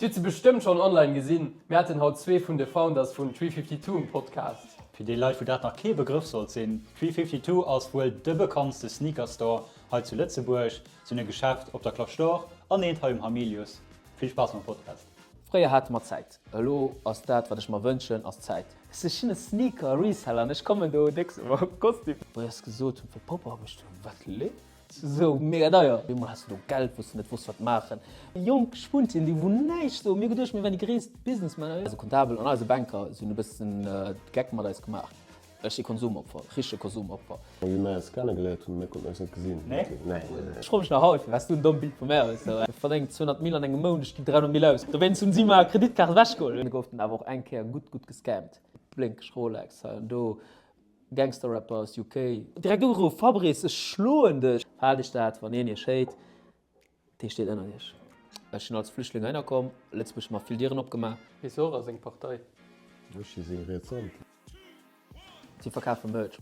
Dir hutt se bestëmmt schonn online gesinn, mir haten haut zwee vun de Founders vun 352 um Podcast. Fir déi Leit wou dat nach kee Begrëff sollt sinn, 352 ass wuel de bekanntste Sneaker Store hei zu Lëtzebuerg. Se hunn e Geschäft op der Cloche d'Or an eent hei um Hamilius. Vill Spaass mam Podcast. Fréier hate mer Zäit, elo ass dat wat ech mer wënschen ass Zäit. Ech sinn e Sneaker Reseller an ech kommen do déck mam Kostüm. Wou ech gesot hunn fir Pop-up, ech du wat leeft? Sou mega deier. Op eemol has de do Geld, wous de net wosst wat maachen. Jonk Spuntien, déi wou näischt soen. Mir hu geduecht, mir wären déi gréisst Businessmänner. Eise Comptabel an eise Banker, si hunn e bëssen de Geck mat eis gemaach. Ech si Konsumopfer, richtege Konsumopfer. Wéi mir eis kenne geléiert hunn, mir konnten eis net gesinn. Nee? Nee. Ech froe mech nach haut, firwat s du en dommt Bild vu mär hues. Ech verdéngen 200 Mille an engem Mount, ech ginn 300 Mille aus. Dowéinst hunn si mer Kreditkaart ewechgeholl. Mir goufen awer och eng Kéier gutt, gutt gescammt. Blénkeg Rolex hei an do. Gangster Rapper aus UK. Direkt ugeruff, Fabrice, ech schloen dech! Haalt iech dat, wann een iech héit, dee steet ënnert iech. Ech sinn als Flüchtling heihinner komm, Lëtzebuerg huet mer vill Dieren opgemaach. Weess och a seng Partei. Ech si seng riets Hand. Si verkafe Merch.